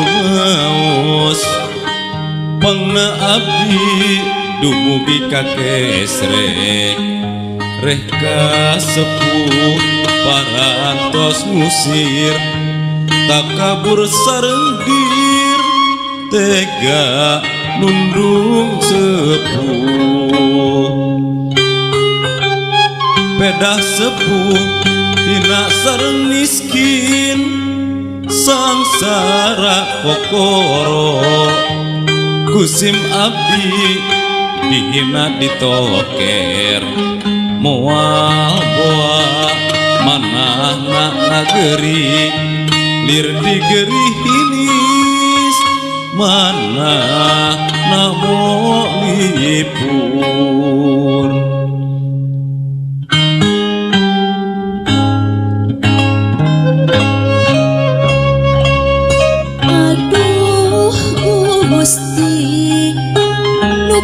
Rumaos pangna abdi dumugi ka kesrek reh ka sepuh parantos ngusir takabur sareng dir tega nundung sepuh pedah sepuh hina sareng miskin sangsara kokoro kusim abdi dihina ditoker moal boa manahna ngageri lir digerihinis manahna lipur. Aduh Gusti nu